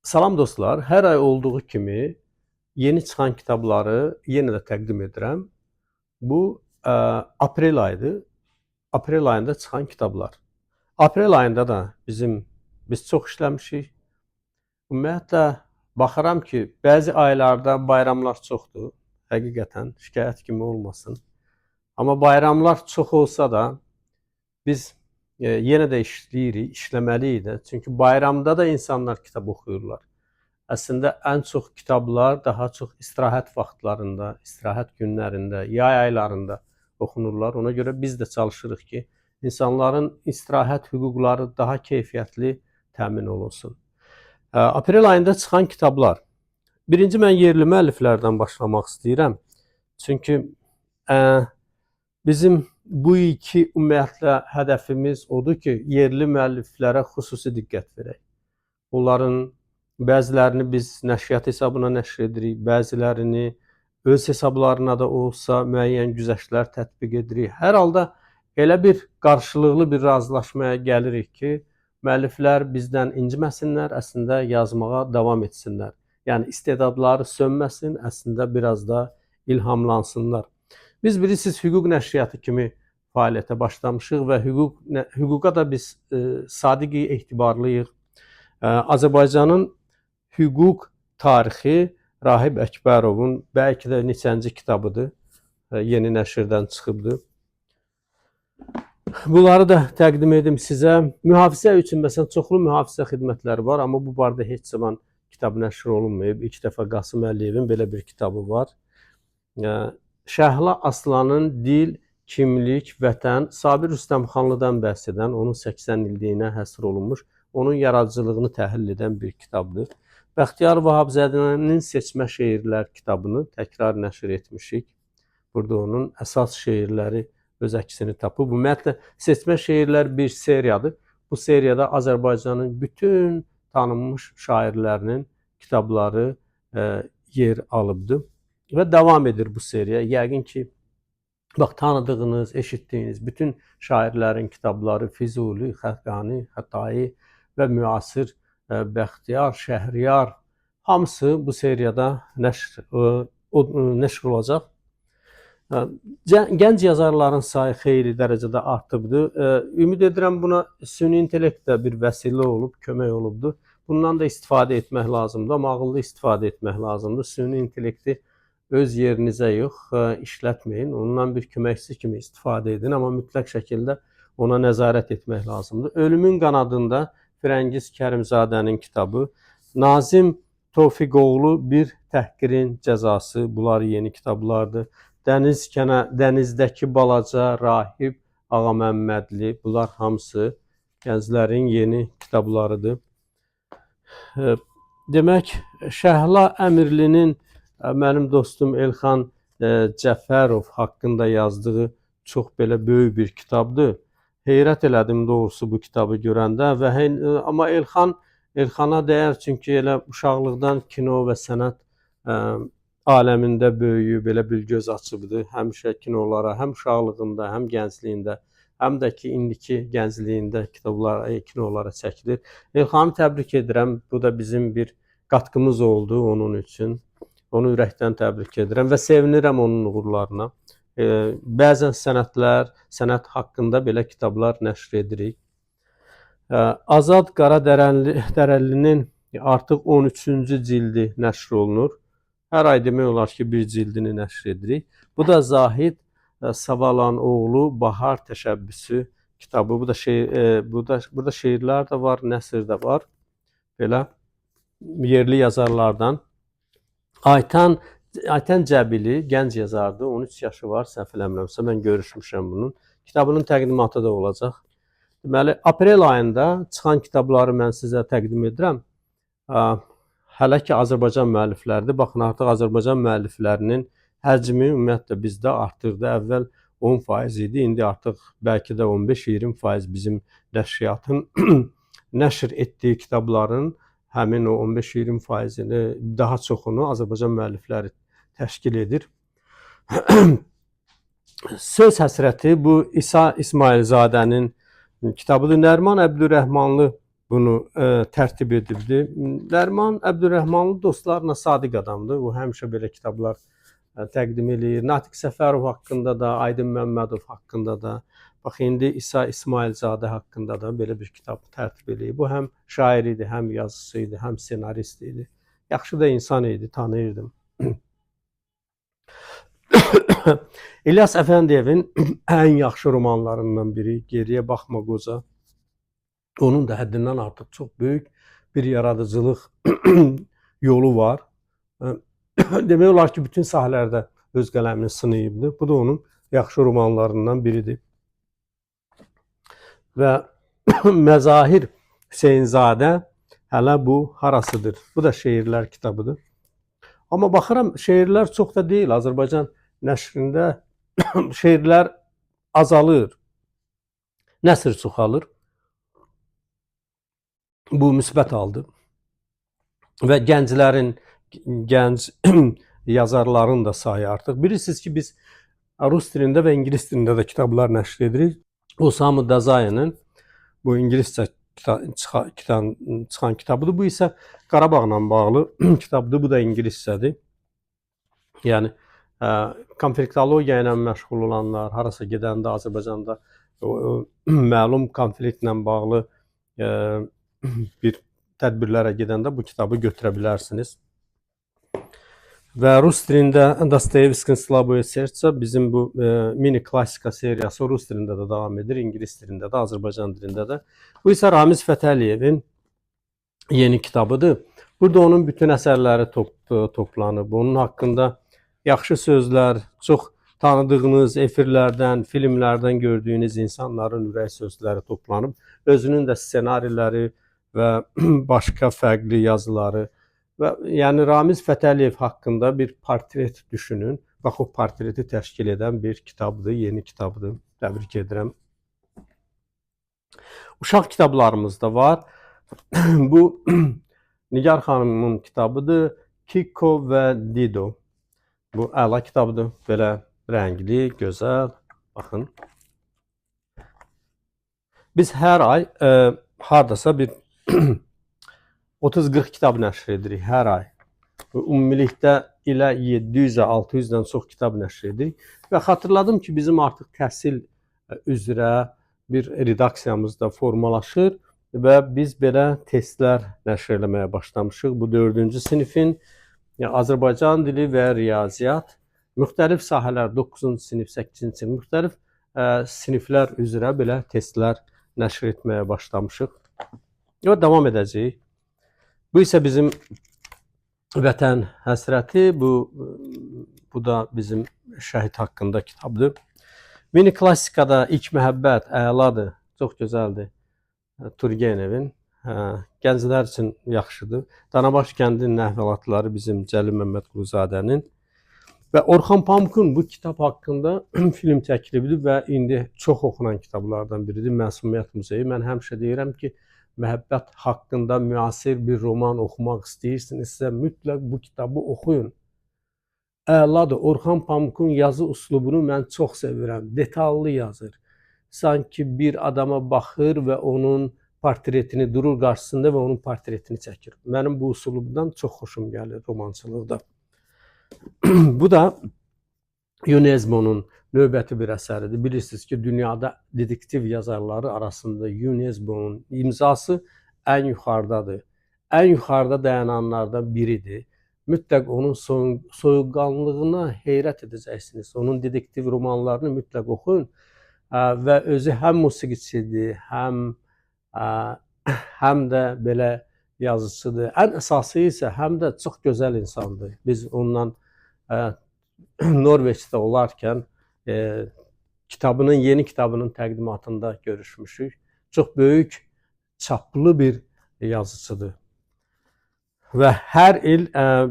Salam dostlar, hər ay olduğu kimi yeni çıxan kitabları yenə də təqdim edirəm. Bu aprel ayıdır. Aprel ayında çıxan kitablar. Aprel ayında da biz çox işləmişik. Ümumiyyətlə baxıram ki, bəzi aylarda bayramlar çoxdur. Həqiqətən şikayət kimi olmasın. Amma bayramlar çox olsa da biz yenə də işləyirik, işləməliyik də. Çünki bayramda da insanlar kitab oxuyurlar. Əslində ən çox kitablar daha çox istirahət vaxtlarında, istirahət günlərində, yay aylarında oxunurlar. Ona görə biz də çalışırıq ki, insanların istirahət hüquqları daha keyfiyyətli təmin olunsun. Aprel ayında çıxan kitablar. Birinci mən yerli müəlliflərdən başlamaq istəyirəm. Çünki bizim bu ilki ümumiyyətlə hədəfimiz odur ki, yerli müəlliflərə xüsusi diqqət verək. Onların bəzilərini biz nəşriyyat hesabına nəşr edirik, bəzilərini öz hesablarına da olsa müəyyən güzəştlər tətbiq edirik. Hər halda elə bir qarşılıqlı bir razılaşmaya gəlirik ki, müəlliflər bizdən inciməsinlər, əslində yazmağa davam etsinlər. Yəni istedadları sönməsin, əslində biraz da ilhamlansınlar. Biz bilirsiniz, hüquq nəşriyyatı kimi fəaliyyətə başlamışıq və hüquqa da biz sadiq etibarlıyıq. Azərbaycanın hüquq tarixi Rahib Əkbərovun bəlkə də neçənci kitabıdır. Yeni nəşrdən çıxıbdır. Bunları da təqdim edim sizə. Mühafizə üçün məsələn çoxlu mühafizə xidmətləri var, amma bu barədə heç zaman kitab nəşr olunmayıb. İlk dəfə Qasım Əliyevin belə bir kitabı var. Şəhla Aslanın Dil, Kimlik, Vətən, Sabir Rüstəmxanlıdan bəhs edən, onun 80 illiyinə həsr olunmuş, onun yaradıcılığını təhlil edən bir kitabdır. Bəxtiyar Vahabzadənin Seçmə şeirlər kitabını təkrar nəşr etmişik. Burada onun əsas şeirləri öz əksini tapıb. Ümumiyyətlə Seçmə şeirlər bir seriyadır. Bu seriyada Azərbaycanın bütün tanınmış şairlərinin kitabları yer alıbdır. Və davam edir bu seriya. Yəqin ki, bax tanıdığınız, eşitdiyiniz bütün şairlərin kitabları Füzuli, Xəqani, Xətai və müasir Bəxtiyar, Şəhriyar hamısı bu seriyada nəşr olacaq. Gənc yazarların sayı xeyli dərəcədə artıbdır. Ümid edirəm buna süni intellekt də bir vəsilə olub, kömək olubdur. Bundan da istifadə etmək lazımdır, amma ağıllı istifadə etmək lazımdır. Süni intellekti öz yerinizə yox, işlətməyin. Ondan bir köməkçi kimi istifadə edin, amma mütləq şəkildə ona nəzarət etmək lazımdır. Ölümün qanadında Firəngiz Kərimzadənin kitabı, Nazim Tofiqoğlu Bir təhqirin cəzası, bunlar yeni kitablardır. Dənizdəki balaca Rahib Ağaməmmədli, bunlar hamısı gənclərin yeni kitablarıdır. Demək, Şəhla Əmirlinin mənim dostum Elxan Cəfərov haqqında yazdığı çox belə böyük bir kitabdır. Heyrət elədim doğrusu bu kitabı görəndə və amma Elxana dəyər, çünki elə uşaqlıqdan kino və sənət aləmində böyüyüb, belə bir göz açıbdır. Həmişə kinolara, həm uşaqlığında, həm gəncliyində, həm də ki indiki gəncliyində kitablar, kinolara çəkilir. Elxanı təbrik edirəm. Bu da bizim bir qatqımız oldu onun üçün. Onu ürəkdən təbrik edirəm və sevinirəm onun uğurlarına. Bəzən sənət haqqında belə kitablar nəşr edirik. Azad Qaradərəlinin artıq 13-cü cildi nəşr olunur. Hər ay demək olar ki, bir cildini nəşr edirik. Bu da Zahid Savalanoğlu Bahar Təşəbbüsü kitabı. Bu da şeir, bu da burada şeirlər də var, nəsr də var. Belə yerli yazarlardan. Aytən Cəbili gənc yazardır. 13 yaşı var, səhv eləmirəmsə mən görüşmüşəm bunun. Kitabının təqdimatı da olacaq. Deməli, aprel ayında çıxan kitabları mən sizə təqdim edirəm. Hələ ki Azərbaycan müəllifləridir. Baxın, artıq Azərbaycan müəlliflərinin həcmi ümumiyyətlə bizdə artırdı. Əvvəl 10% idi, indi artıq bəlkə də 15-20% bizim nəşriyyatın nəşr etdiyi kitabların həmin o 15-20%-ni, daha çoxunu Azərbaycan müəllifləri təşkil edir. Söz həsrəti bu İsa İsmayılzadənin kitabıdır. Nəriman Əbdürrəhmanlı bunu tərtib edibdi. Nəriman Əbdürrəhmanlı dostlarla sadiq adamdır. O həmişə belə kitablar təqdim eləyir. Natiq Səfərov haqqında da, Aydın Məmmədov haqqında da, bax indi İsa İsmayılzadə haqqında da belə bir kitab tərtib eləyib. Bu həm şair idi, həm yazıçı idi, həm ssenarist idi. Yaxşı da insan idi, tanıyırdım. İlyas Əfəndiyevin ən yaxşı romanlarından biri Geriyə Baxma Qoca. Onun da həddindən artıq çox böyük bir yaradıcılıq yolu var. Demək olar ki, bütün sahələrdə öz qələmini sınayıbdı. Bu da onun yaxşı romanlarından biridir. Və Məzahir Hüseynzadə hələ bu harasıdır? Bu da şeirlər kitabıdır. Amma baxıram şeirlər çox da deyil. Azərbaycan nəşrində şeirlər azalır. Nəsr çoxalır. Bu müsbət haldır. Və gənclərin, gənc yazarların da sayı artıq. Bilirsiniz ki, biz rus dilində və ingilis dilində də kitablar nəşr edirik. Osamu Dazayının bu ingiliscə çıxan kitabıdır. Bu isə Qarabağla bağlı kitabdır. Bu da ingiliscədir. Yəni konfliktologiya ilə məşğul olanlar, harasa gedəndə Azərbaycanda o məlum konfliktlə bağlı bir tədbirlərə gedəndə bu kitabı götürə bilərsiniz. Və rus dilində Dostoyevskinin Slaboye Sertsa bizim bu mini klassika seriyası rus dilində də davam edir, ingilis dilində də, Azərbaycan dilində də. Bu isə Ramiz Fətəliyevin yeni kitabıdır. Burada onun bütün əsərləri toplanıb. Onun haqqında yaxşı sözlər, çox tanıdığınız efirlərdən, filmlərdən gördüyünüz insanların ürək sözləri toplanıb. Özünün də ssenariləri və başqa fərqli yazıları və yəni Ramiz Fətəliyev haqqında bir portret düşünün. Bax o portreti təşkil edən bir kitabdır, yeni kitabdır. Təbrik edirəm. Uşaq kitablarımız da var. Bu Nigar xanımın kitabıdır. Kiko və Dido. Bu əla kitabdır. Belə rəngli, gözəl. Baxın. Biz hər ay hardasa bir 30-40 kitab nəşr edirik hər ay. Ümumilikdə ilə 700-ə, 600-dən çox kitab nəşr edirik. Və xatırladım ki, bizim artıq təhsil üzrə bir redaksiyamız da formalaşır və biz belə testlər nəşr eləməyə başlamışıq. Bu 4-cü sinifin, yəni Azərbaycan dili və riyaziyyat müxtəlif sahələr, 9-cu sinif, 8-ci sinif, müxtəlif siniflər üzrə belə testlər nəşr etməyə başlamışıq. Və davam edəcəyik. Bu isə bizim vətən həsrəti, bu da bizim şəhid haqqında kitabdır. Mini klassikada İlk Məhəbbət əladır, çox gözəldir. Turgenevin. Gənclər üçün yaxşıdır. Danabaş kəndinin əhvalatları bizim Cəlil Məmmədquluzadənin. Və Orxan Pamukun bu kitab haqqında film çəkilibdir və indi çox oxunan kitablardan biridir Məsumiyyət Muzeyi. Mən həmişə deyirəm ki, məhəbbət haqqında müasir bir roman oxumaq istəyirsinizsə, mütləq bu kitabı oxuyun. Əladır. Orxan Pamukun yazı üslubunu mən çox sevirəm. Detallı yazır. Sanki bir adama baxır və onun portretini durur qarşısında və onun portretini çəkir. Mənim bu üslubdan çox xoşum gəlir romançılıqda. Bu da Jo Nesbø-nun növbəti bir əsəridir. Bilirsiniz ki, dünyada detektiv yazarları arasında Jo Nesbø-nun imzası ən yuxarıdadır. Ən yuxarıda dayananlardan biridir. Mütləq onun soyuqqanlığına heyrət edəcəksiniz. Onun detektiv romanlarını mütləq oxuyun. Və özü həm musiqiçidir, həm də belə yazıçıdır. Ən əsası isə həm də çox gözəl insandır. Biz ondan Norveçdə olarkən kitabının, yeni kitabının təqdimatında görüşmüşük. Çox böyük çaplı bir yazıçıdır. Və hər il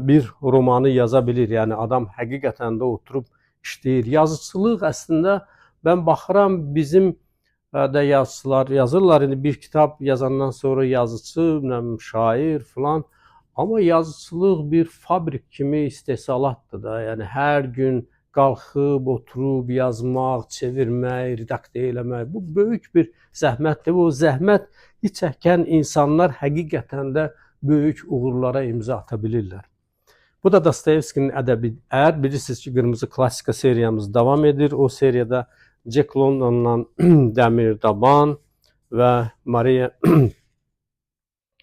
bir romanı yaza bilir. Yəni adam həqiqətən də oturub işləyir. Yazıçılıq əslində mən baxıram bizim də yazıçılar yazırlar. İndi bir kitab yazandan sonra yazıçı, nə bilim, şair filan. Amma yazıçılıq bir fabrik kimi istehsalatdır da. Yəni hər gün qalxıb, oturub, yazmaq, çevirmək, redaktə eləmək, bu böyük bir zəhmətdir. O zəhmət çəkən insanlar həqiqətən də böyük uğurlara imza ata bilirlər. Bu da Dostoyevskinin ədəbi. Əgər bilirsiniz ki, Qırmızı Klassika seriyamız davam edir. O seriyada Jack Londondan Dəmir Daban və Maria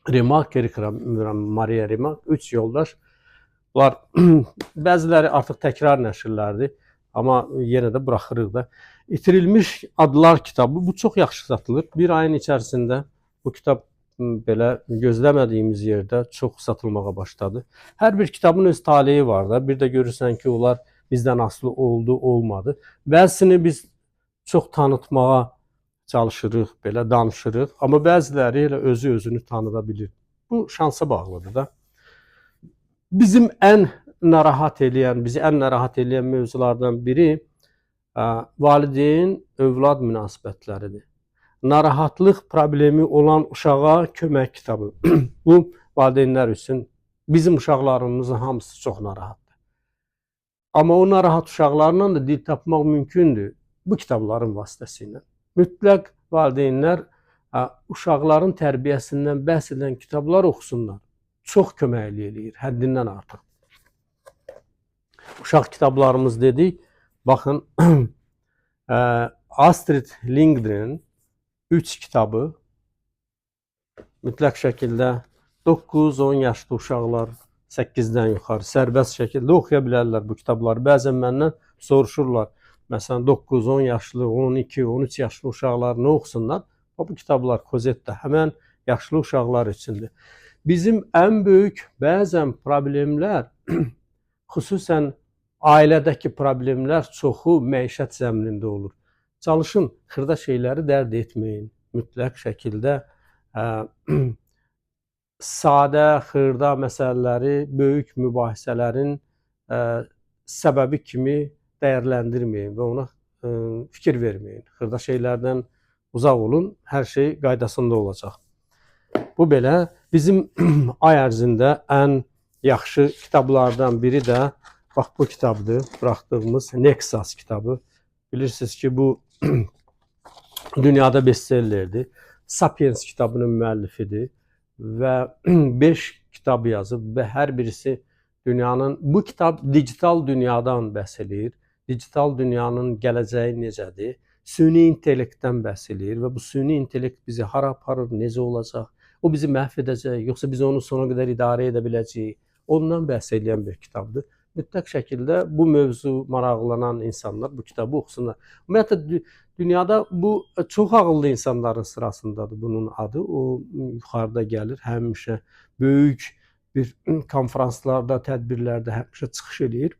Remarque, Maria Remarque, üç yoldaş. Bunlar bəziləri artıq təkrar nəşrlərdir, amma yenə də buraxırıq da. İtirilmiş Adlar kitabı, bu çox yaxşı satılır. Bir ayın içərisində bu kitab belə gözləmədiyimiz yerdə çox satılmağa başladı. Hər bir kitabın öz taleyi var da. Bir də görürsən ki, onlar bizdən asılı oldu, olmadı. Bəzisini biz çox tanıtmağa çalışırıq, belə danışırıq, amma bəziləri elə özü özünü tanıda bilir. Bu şansa bağlıdır da. Bizim ən narahat eləyən, bizi ən narahat eləyən mövzulardan biri valideyn övlad münasibətləridir. Narahatlıq problemi olan uşağa kömək kitabı. Bu valideynlər üçün, bizim uşaqlarımızın hamısı çox narahatdır. Amma o narahat uşaqlarla da dil tapmaq mümkündür bu kitabların vasitəsilə. Mütləq valideynlər uşaqların tərbiyəsindən bəhs edən kitablar oxusunlar. Çox köməklik eləyir, həddindən artıq. Uşaq kitablarımız dedik. Baxın, Astrid Lindgren 3 kitabı mütləq şəkildə 9-10 yaşlı uşaqlar 8-dən yuxarı sərbəst şəkildə oxuya bilərlər bu kitabları. Bəzən məndən soruşurlar. Məsələn, 9-10 yaşlı, 12, 13 yaşlı uşaqlar nə oxusunlar? Bu kitablar Kozetta həmən yaşlı uşaqlar üçündür. Bizim ən böyük bəzən problemlər, xüsusən ailədəki problemlər çoxu məişət zəminində olur. Çalışın, xırda şeyləri dərd etməyin. Mütləq şəkildə sadə, xırda məsələləri böyük mübahisələrin səbəbi kimi dəyərləndirməyin və ona fikir verməyin. Xırda şeylərdən uzaq olun, hər şey qaydasında olacaq. Bu belə bizim ay ərzində ən yaxşı kitablardan biri də bax bu kitabdır. Buraxdığımız Nexus kitabı. Bilirsiniz ki, bu dünyada bestsellerdir. Sapiens kitabının müəllifidir və 5 kitab yazıb və hər birisi dünyanın, bu kitab digital dünyadan bəhs eləyir. Digital dünyanın gələcəyi necədir? Süni intellektdən bəhs eləyir və bu süni intellekt bizi hara aparır, necə olacaq? O bizi məhv edəcək, yoxsa biz onu sona qədər idarə edə biləcəyik? Ondan bəhs eləyən bir kitabdır. Mütləq şəkildə bu mövzu maraqlanan insanlar bu kitabı oxusunlar. Ümumiyyətlə dünyada bu çox ağıllı insanların sırasındadır bunun adı. O yuxarıda gəlir, həmişə böyük bir konfranslarda, tədbirlərdə həmişə çıxış eləyir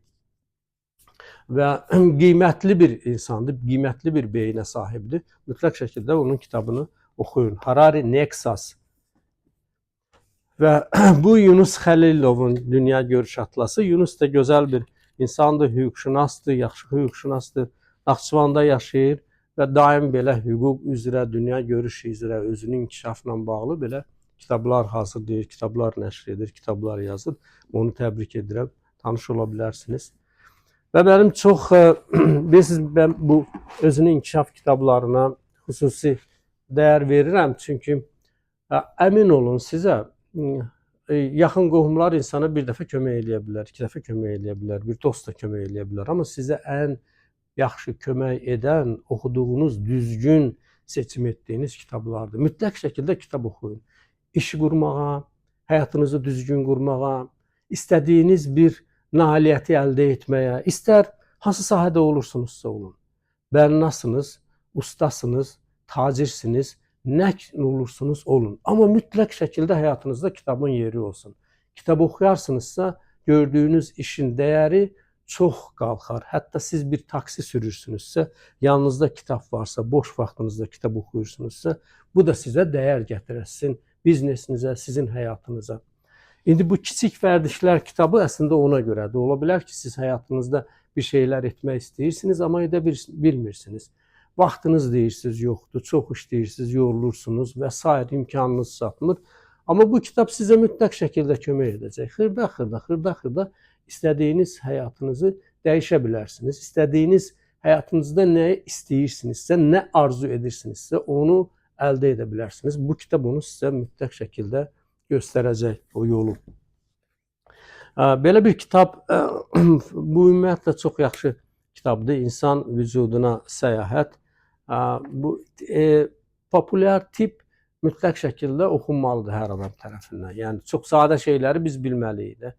və qiymətli bir insandır, qiymətli bir beyinə sahibdir. Mütləq şəkildə onun kitabını oxuyun. Harari Nexus. Və bu Yunus Xəlilovun Dünya Görüş Atlası. Yunus da gözəl bir insandır, hüquqşünasdır, yaxşı hüquqşünasdır. Naxçıvanda yaşayır və daim belə hüquq üzrə, dünya görüşü üzrə, özünün inkişafla bağlı belə kitablar hazırlayır, kitablar nəşr edir, kitablar yazır. Onu təbrik edirəm. Tanış ola bilərsiniz. Və mənim çox bilirsiniz, mən bu özünün inkişaf kitablarına xüsusi dəyər verirəm, çünki əmin olun sizə, yaxın qohumlar insana bir dəfə kömək eləyə bilər, iki dəfə kömək eləyə bilər, bir dost da kömək eləyə bilər, amma sizə ən yaxşı kömək edən oxuduğunuz, düzgün seçim etdiyiniz kitablardır. Mütləq şəkildə kitab oxuyun. İş qurmağa, həyatınızı düzgün qurmağa, istədiyiniz bir nailiyyəti əldə etməyə, istər hansı sahədə olursunuzsa olun. Bənnasınız, ustasınız, tacirsiniz, nə olursunuz olun. Amma mütləq şəkildə həyatınızda kitabın yeri olsun. Kitab oxuyarsınızsa gördüyünüz işin dəyəri çox qalxar. Hətta siz bir taksi sürürsünüzsə, yanınızda kitab varsa, boş vaxtınızda kitab oxuyursunuzsa, bu da sizə dəyər gətirər, sizin biznesinizə, sizin həyatınıza. İndi bu Kiçik Vərdişlər kitabı əslində ona görədir. Ola bilər ki, siz həyatınızda bir şeylər etmək istəyirsiniz, amma edə bilmirsiniz. Vaxtınız deyirsiniz yoxdur, çox işləyirsiniz, yorulursunuz və sair, imkanınız çatmır. Amma bu kitab sizə mütləq şəkildə kömək edəcək. Xırda-xırda, xırda-xırda istədiyiniz həyatınızı dəyişə bilərsiniz. İstədiyiniz həyatınızda nə istəyirsinizsə, nə arzu edirsinizsə, onu əldə edə bilərsiniz. Bu kitab onu sizə mütləq şəkildə göstərəcək o yolu. Belə bir kitab bu ümumiyyətlə çox yaxşı kitabdır. İnsan vücuduna səyahət. Bu populyar tip mütləq şəkildə oxunmalıdır hər adam tərəfindən. Yəni çox sadə şeyləri biz bilməliyik də.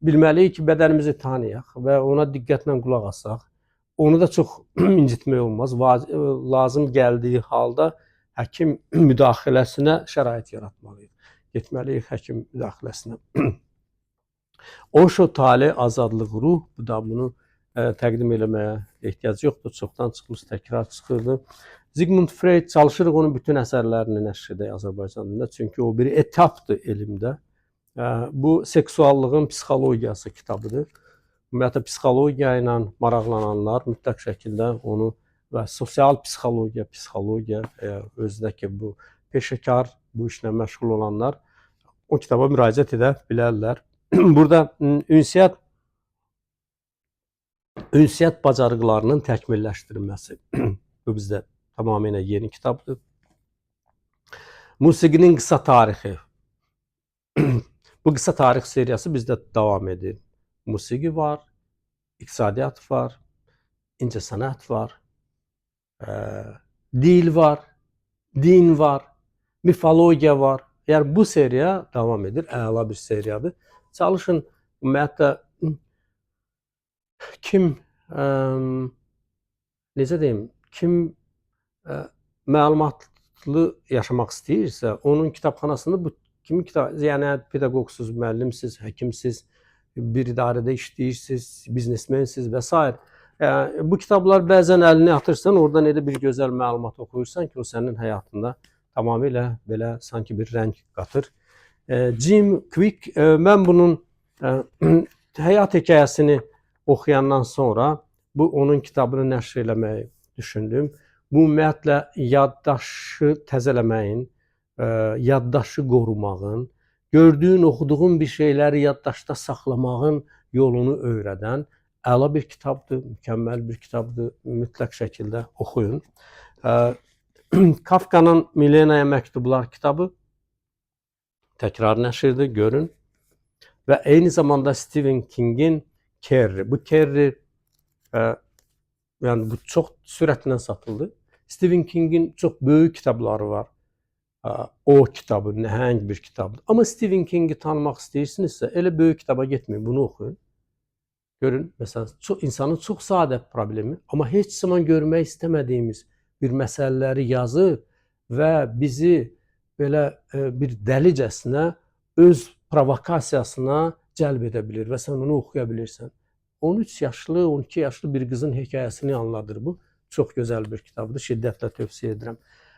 Bilməliyik ki, bədənimizi tanıyaq və ona diqqətlə qulaq asaq. Onu da çox incitmək olmaz. Lazım gəldiyi halda həkim müdaxiləsinə şərait yaratmalıyıq. Getməliyik həkim müdaxiləsinə. Osho Tale, Azadlıq, Ruh. Bu da bunu təqdim eləməyə ehtiyac yoxdur. Çoxdan çıxmış, təkrar çıxırdı. Sigmund Freud, çalışırıq onun bütün əsərlərini nəşr edək Azərbaycan dilində. Çünki o bir etapdır elmdə. Bu seksuallığın psixologiyası kitabıdır. Ümumiyyətlə psixologiya ilə maraqlananlar mütləq şəkildə onu və sosial psixologiya, psixologiya özündəki bu peşəkar, bu işlə məşğul olanlar o kitaba müraciət edə bilərlər. Burada ünsiyyət bacarıqlarının təkmilləşdirilməsi. Bu bizdə tamamilə yeni kitabdır. Musiqinin qısa tarixi. Bu qısa tarix seriyası bizdə davam edir. Musiqi var, iqtisadiyyat var, incəsənət var, dil var, din var, mifologiya var. Yəni bu seriya davam edir. Əla bir seriyadır. Çalışın ümumiyyətlə kim necə deyim, kim məlumatlı yaşamaq istəyirsə, onun kitabxanasında bu kimi kitab, yəni pedaqoqsuz, müəllimsiz, həkimsiz, bir idarədə işləyirsiniz, biznesmensiz və s. Yəni, bu kitablar bəzən əlini atırsan, oradan elə bir gözəl məlumat oxuyursan ki, o sənin həyatında tamamilə belə sanki bir rəng qatır. Jim Quick, mən bunun həyat hekayəsini oxuyandan sonra bu onun kitabını nəşr eləməyi düşündüm. Bu ümumiyyətlə yaddaşı təzələməyin, yaddaşı qorumağın, gördüyün, oxuduğun bir şeyləri yaddaşda saxlamağın yolunu öyrədən əla bir kitabdır, mükəmməl bir kitabdır. Mütləq şəkildə oxuyun. Kafkanın Milenaya Məktublar kitabı təkrar nəşrdir, görün. Və eyni zamanda Stephen Kingin Carrie. Bu Carrie yəni bu çox sürətlə satıldı. Stephen Kingin çox böyük kitabları var. O kitabı nəhəng bir kitabdır. Amma Stephen Kingi tanımaq istəyirsinizsə, elə böyük kitaba getməyin, bunu oxuyun. Görün, məsələn, çox insanın çox sadə problemi, amma heç zaman görmək istəmədiyimiz bir məsələləri yazır və bizi belə bir dəlicəsinə öz provokasiyasına cəlb edə bilir və sən onu oxuya bilirsən. 13 yaşlı, 12 yaşlı bir qızın hekayəsini anladır bu. Çox gözəl bir kitabdır. Şiddətlə tövsiyə edirəm.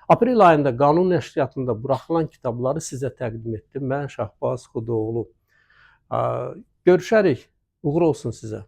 Aprel ayında Qanun Nəşriyyatında buraxılan kitabları sizə təqdim etdim. Mən Şahbaz Xudoğlu. Görüşərik. Uğur olsun sizə.